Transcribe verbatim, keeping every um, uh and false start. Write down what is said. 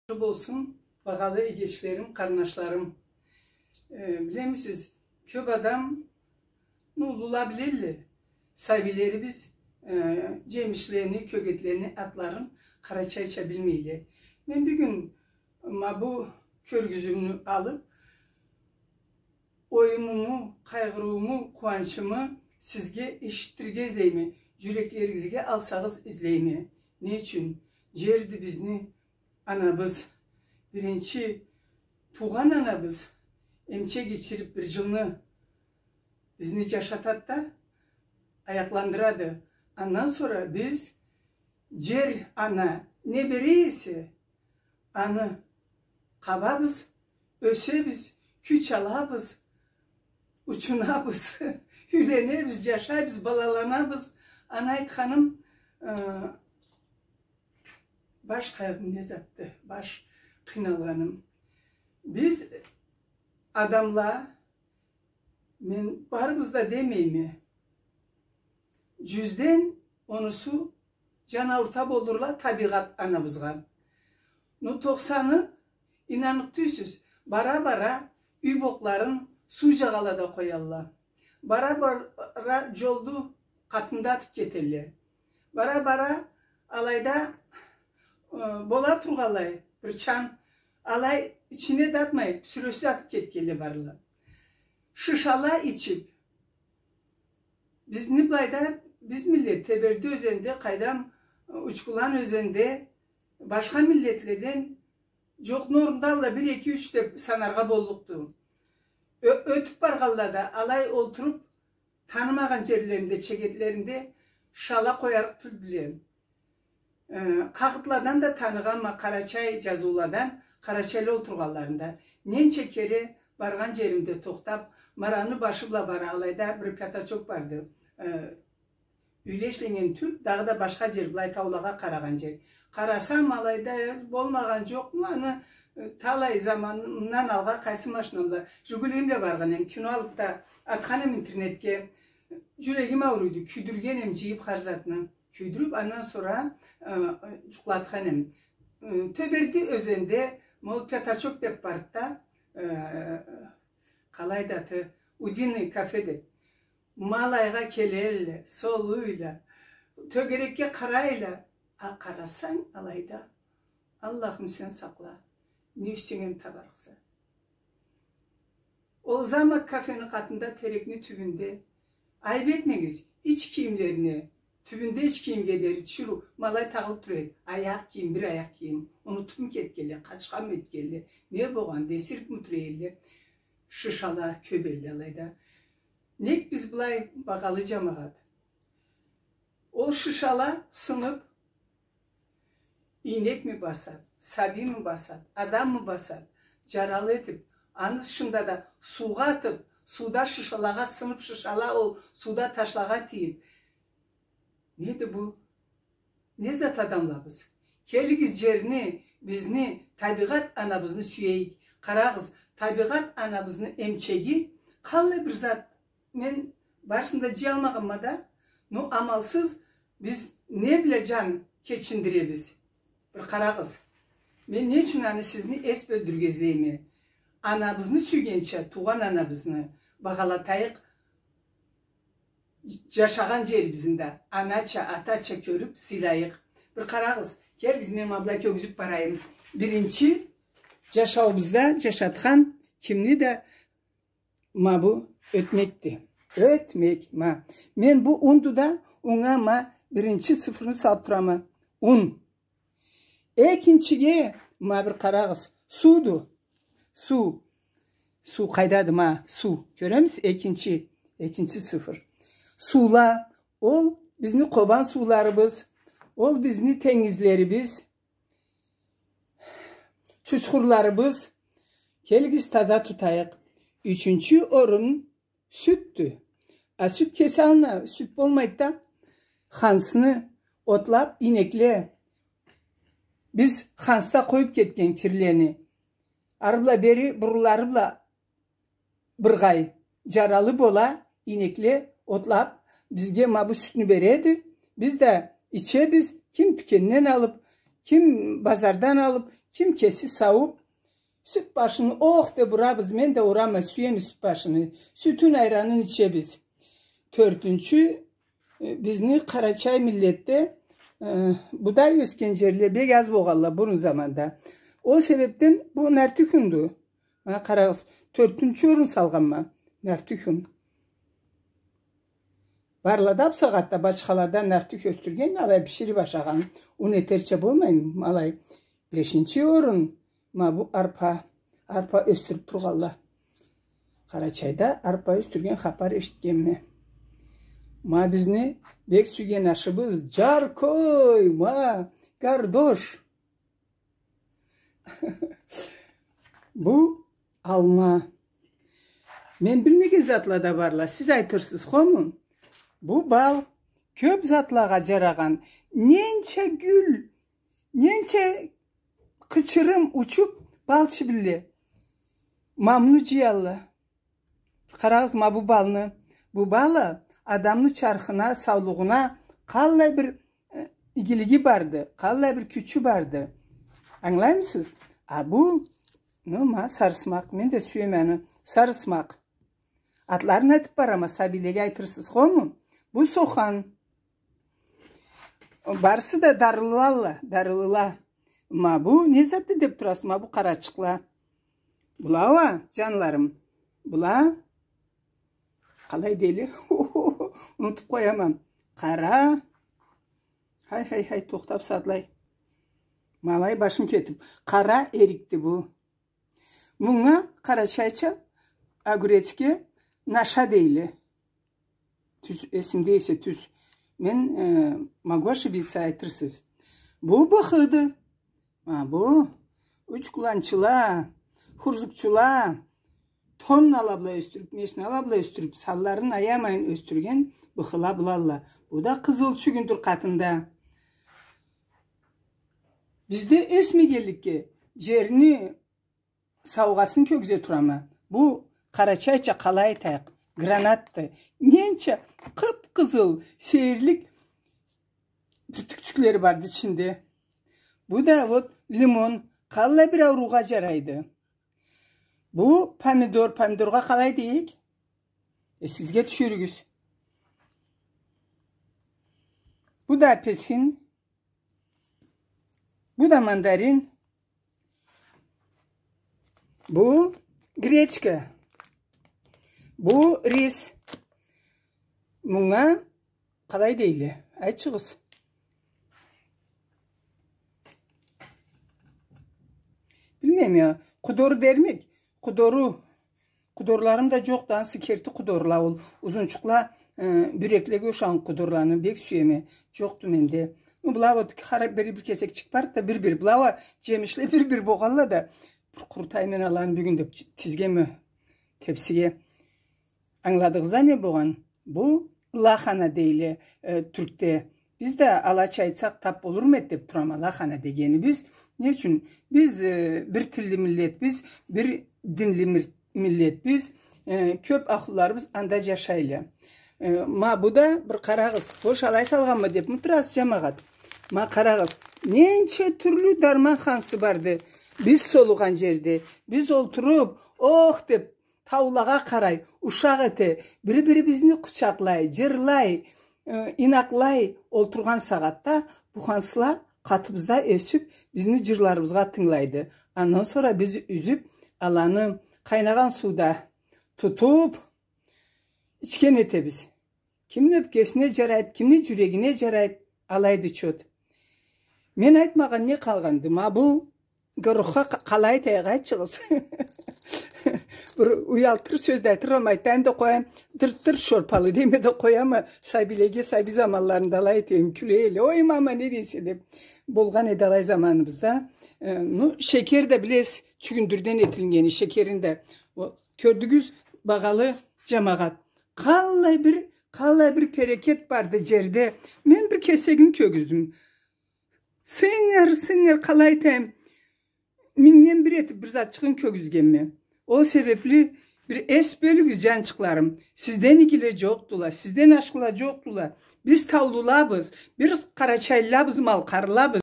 Болсун, багъалы эгечлерим, къарнашларым. Э, билемисиз, кёп адам, ну, уллула билелле, сабийлерибиз, э, жемишлени, кёгетлени атларын къарачайча билмейле. Мен бюгюн ма бу кёргюзюмню алып, оюмуму, къайгъырыууму, къууанчымы сизге эшитдирирге излейме, жюреклеригизге алсагъыз излейме. Не ючюн? Жерди бизни анабыз, биринчи туугъан анабыз, эмчек ичирип бир жылны бизни жашатады да, аякъландырады. Андан сора биз жер ана не бере эсе, аны къабабыз, ёсебиз, кюч алабыз, учунабыз, юйленебиз, жашайбыз, балаланабыз. Аны айтханым, э, баш къайгъым не затды, баш къыйналгъаным. Биз адамла, мен барыбыз да демейме, жюзден онусу жан аурта болурла табигъат анабызгъа. Ну, тохсаны, ийнанныкъ тюйсюз, бара-бара юй бокъларын суу жагъалада къоялла. Бара-бара жолду къатында атып кетелле. Бара-бара алайда, э, бола тургъанлай бир чан, алай ичине да атмай, сюресиз атып кетгенле барла. Шышала ичип, бизни былайда, биз миллет Теберди ёзенде, къайдам, Учкулан ёзенде, башха миллетледен жокъну орнунда алла бир, эки, юч деп санаргъа боллукъду. Ё-, ётюп баргъанла да алай олтуруп, танымагъан жерлеринде, чегетлеринде шала къоярыкъ тюлдюле. Э, къагъытладан да таныгъанма, къарачай жазыуладан, къарачайла олтургъанларында. Ненча кере баргъан жеримде тохтап, мараны башы бла бара, алайда бир пятачок барды. Э, юйле ишленнген тюл, дагъыда башха жер, былай таулагъа къарагъан жер. Къарасам, алайда, э, болмагъан жокъму, аны, э, талай заманымдан алгъа къайсы машинам бла, Жигулим бла баргъан эм, кино алып да атхан эм интернетге. Жюрегим ауруйду, кюйдюрген эм жыйып хар затны. Кюйдюрюп, андан сора, э, жукълатхан эм. Э, Теберди ёзенде, ма ол пятачок деп барды да, э, къалайды аты, Удиный кафе деп. Ма алайгъа келелле, солуйла, тёгерекге къарайла. А къарасанг алайда, Аллахым, сен сакъла, не ючюн табарыкъса. Ол замок кафени къатында, терекни тюбюнде, айып этмегиз, ич кийимлерини, тюбюнде ич кийимге дери тиширыу, ма алай тагъылып тура эди. Аякъ кийим, бир аякъ кийим. Унутупму кетгенле, къачханмы этгенле, не болгъанды, эсирипми тура элле. Шышала кёп элле алайда. Нек биз былай, багъалы жамагъат? Ол шышала сынып, ийнекми басады, сабийми басады, адаммы басады, жаралы этип, аны тышында да суугъа атып, сууда шышалагъа сынып, шышала ол сууда ташлагъа тийип. Неди бу? Не зат адамлабыз? Келигиз, жерни, бизни, табигъат анабызны сюейик. Къарагъыз, табигъат анабызны эмчеги къаллай бир зат. Мен барысын да жыялмагъанма да, но амалсыз биз не бла жан кечиндиребиз? Бир къарагъыз. Мен не ючюн аны сизни эс бёлдюрюрге излейме? Анабызны сюйгенча, туугъан анабызны багъалатайыкъ, жашагъан жерибизни да анача, атача кёрюп сыйлайыкъ. Бир къарагъыз, келигиз, мен ма былай кёргюзюп барайым. Биринчи жашауубузда жашатхан кимни да ма бу ётмекди. Ётмек, ма. Мен бу унду да, унга ма биринчи сыфырны салып турама. Ун. Экинчиге, ма бир къарагъыз, сууду. Суу. Суу къайдады, ма, суу. Кёремисиз? Экинчи, экинчи сыфыр. Суула, ол бизни Къобан сууларыбыз, ол бизни тенгизлерибиз, чучхурларыбыз. Келигиз, таза тутайыкъ. Ючюнчю орун сютдю. А сют кеси алына, сют болмайды да. Хансны отлап, ийнекле. Биз ханста къоюп кетген кирлени. Ары бла бери бурунлары бла быргъай, жаралы бола, ийнекле отлап, бизге ма бу сютню береди. Биз да ичебиз, ким тюкенден алып, Ким базардан алып, ким кеси сауып, сют башын ох деп урабыз, мен да урама, сюеме сют башыны. Сютюн, айранын ичебиз. Тёртюнчю, э, бизни Къарачай миллетде, э, будай ёсген джерле бек аз болгъанла бурун заманда. Ол себепден бу Нартюхюндю. Ма къарагъыз, тёртюнчю орун салгъанма. Нартюхюн. Барлада бусагъатда бачхалада нартюх ёсдюрген, алай биширип ашагъан, ун этерча болмайын, алай. Бешинчи орун, ма бу арпа, арпа ёсдюрюп тургъанла. Къарачайда арпа ёсдюрген хапар эшитгенме. Ма бизни бек сюйген ашыбыз, джаркой, ма, гардош. Бу алма. Мен билмеген затла да барла, сиз айтырсыз, хому? Бу бал кёп затлагъа джарагъан. Ненча гюл, ненча къычырым учуп, бал чибинле. Ма муну джыялла. Къарагъыз, ма бу балны. Бу бал а адамны чархына, саулугъуна къаллай бир, э, игилиги барды, къаллай бир кючю барды. Ангылаймысыз? А бу, ну, ма, сарысмакъ. Мен да сюеме аны. Сарысмакъ. Атларын айтып барама, сабийлеге айтырсыз, хому? Бу сохан. Барысы да дарылыла, дарылыла. Ма бу не затды деп турасыз? Ма бу къарачыкъла. Была уа, джанларым. Была. Къалай дейле? Унутуп къояма. Къара. Хай, хай, хай, тохтап сагъатлай. Ма алай башым кетип. Къара эрикди бу. Мунга къарачайча, огуречге наша дейле. Тюз, эсимде эсе тюз. Мен, э, могу ошибиться, айтырсыз. Бу быхыды. Ма бу учкуланчыла, хурзукчула тоннала бла ёсдюрюп, мешнала бла ёсдюрюп, санларын аямайын ёсдюрген быхыла былалла. Бу да къызыл чюгюндюр къатында. Бизде ёсмегенликге, джерни саугъасын кёргюзе турама. Бу къарачайча къалай айтайыкъ, гранатды. Ненча къып-къызыл сейирлик бюртюкчюклери барды ичинде. Бу да вот лимон, къаллай бир ауруугъа джарайды. Бу помидор, помидоргъа къалай дейик? Э, сизге тюшюрюгюз. Бу да апельсин. Бу да мандарин. Бу гречка. Бу рис. Мунга къалай дейле? Айтчыгъыз. Билмейме я. Къудору дермик. Къудору. Къудорларым да джокъду, ансы керти къудорла ол. Узунчукъла, э, бюреклеге ушагъан къудорланы бек сюеме. Джокъду менде. Ну, была вот хара бири бир кесекчик барды да, бир-бир. Была уа джемишле бир-бир болгъанла да. Бир къурутайым мен аланы бюгюн деп тизгенме тепсиге. Ангыладыгъыз да не болгъан? Бу лахана дейле, э, тюркде. Биз да алача айтсакъ тап болурму эди деп турама лахана дегенибиз. Не ючюн? Биз, э, бир тилли миллетбиз, бир динли мир-, миллетбиз. Э, кёп ахлуларыбыз анда джашайла. Э, ма бу да бир къарагъыз. Хош, алай салгъанма депми турасыз, джамагъат? Ма къарагъыз. Ненча тюрлю дарман хансы барды. Биз солугъан джерде. Биз олтуруп, ох деп, таулагъа къарай, ушакъ эте, бири-бирибизни къучакълай, джырлай, э, ийнакълай олтургъан сагъатда бу хансла къатыбызда ёсюп, бизни джырларыбызгъа тынгылайды. Андан сора биз юзюп, аланы къайнагъан сууда тутуп, ичген этебиз. Кимни ёпкесине джарайды, кимни джюрегине джарайды, алайды чот. Мен айтмагъан не къалгъанды? Ма бу горохха къа-, къалай айтайыкъ, айтчыгъыз. Бир уялтыр сёз да айтыргъанма, айтайым да къояйым, дырт-дырт шорпалы дейме да къояма, сабийлеге сабий заманларында алай этейим, кюле эле. Ой, мама, не дейсе деп. Болгъан эди алай заманыбызда. Э, ну, шекер да билесиз, чюгюндюрден этилгени, шекерин да. О, кёрдюгюз, багъалы джамагъат. Къаллай бир, къаллай бир берекет барды джерде. Мен бир кесегин кёргюздюм. Сынгыр, сынгыр, къалай айтайым, мингден бир этип бир затчыгъын кёргюзгенме. Ол себепли бир эс бёлюгюз, джанчыкъларым. Сизден игиле джокъдула, сизден ашхыла джокъдула. Биз таулулабыз, биз къарачайлылабыз, малкъарлылабыз.